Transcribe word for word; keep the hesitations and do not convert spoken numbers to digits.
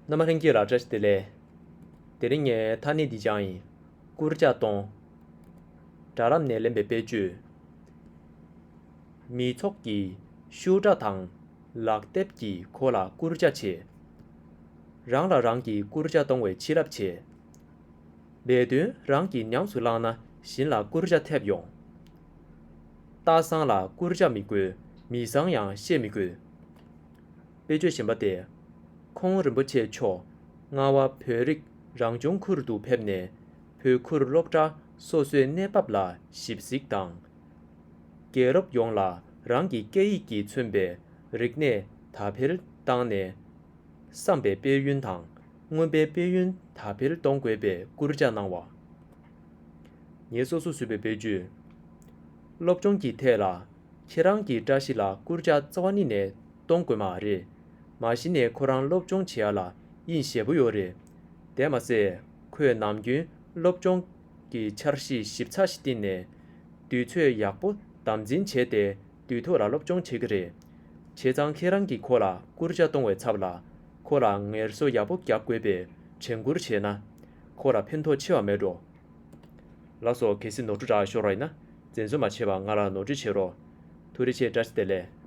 རྣམ་པ་ལྷན་རྒྱས་ལ་བཀྲ་ཤིས་བདེ་ལེགས། དེ་རིང་ངས་ཐ་སྙད་འདི་སྦྱངས་ཡིན། བསྐུར་ལྕག་གཏོང་། དྲ་ལམ་ནས་ལེན་པའི་དཔེ་བརྗོད། མི་ཚོགས་ཀྱིས་ཤུགས་དྲག་དང་ལག་དེབ་ཀྱིས་ཁོ་ལ་བསྐུར་ལྕག་བྱེད། རང་ལ་རང་གིས་བསྐུར་ལྕག་གཏོང་བའི་ཕྱི་རབས་བྱེད། ལས་དོན་རང་གིས་ཉམས་སུ་བླངས་ན་གཞན་ལ་བསྐུར་ལྕག་ཐེབས་ཡོང་། རྟ་བཟང་ལ་བསྐུར་ལྕག་མི་དགོས། མི་བཟང་ཡང་བཤད་མི་དགོས། དཔེ་བརྗོད་གཞན་པ་སྟེ། ཁོང་རིན་པོ་ཆེ་མཆོག་རྔ་བ་བོད་རིགས་རང་སྐྱོང་ཁུལ་དུ་ཕེབས་ནས་བོད་ཁུལ་སློབ་གྲྭ་སོ་སོའི་གནས་བབ་ལ་ཞིབ་གཟིགས་དང་། རྒྱལ་རབས་ཡོངས་ལ་རང་གི་སྐད་ཡིག་གིས་མཚོན་པའི་རིག་གནས་དར་འཕེལ་བཏང་ནས། བསམ་པའི་དཔལ་ཡོན་དང་མངོན་པའི་དཔལ་ཡོན་དར་འཕེལ་གཏོང་དགོས་པའི་བསྐུལ་ལྕག་གནང་བ། ངས་སོ་སོས་བཟོས་པའི་བེད་སྤྱོད། སློབ་སྦྱོང་གི་ཐད་ལ། ཁྱེད་རང་གི་བཀྲ་ཤིས་ལ་བསྐུལ་ལྕག་རྩ་བ་ཉིད་ནས་གཏོང་དགོས་མ་རེད། མ་གཞི་ནས་ཁོ་རང་སློབ་སྦྱོང་བྱེད་ཡ་ལ་དབྱིངས་ཞེ་པོ་ཡོད་རེད། དེ་མ་ཟད། ཁོས་ནམ་རྒྱུན་སློབ་སྦྱོང་གི་འཆར་གཞི་ཞིབ་ཚགས་ཤིག་བཏིང་ནས། དུས་ཚོད་ཡག་པོ་དམ་འཛིན་བྱས་ཏེ། དུས་ཐོག་ལ་སློབ་སྦྱོང་བྱེད་ཀྱི་རེད། བྱས་ཙང་ཁྱེད་རང་གིས་ཁོ་ལ་བསྐུལ་ལྕག་གཏོང་བའི་ཚབ་ལ། ཁོ་ལ་ངལ་གསོ་ཡག་པོ་རྒྱག་དགོས་པའི་དྲན་སྐུལ་བྱས་ན། ཁོ་ལ་ཕན་ཐོགས་ཆེ་བ་མེད་འགྲོ། ལགས་སོ། གལ་སྲིད་ནོར་འཁྲུལ་འདྲ་ཤོར་བ་ཡིན་ན། འཛེམ་ཟོན་མ་བྱས་པར་ང་ལ་ནོར་འཁྲུལ་བྱེད་རོགས། ཐུགས་རྗེ་ཆེ། བཀྲ་ཤིས་བདེ་ལེགས།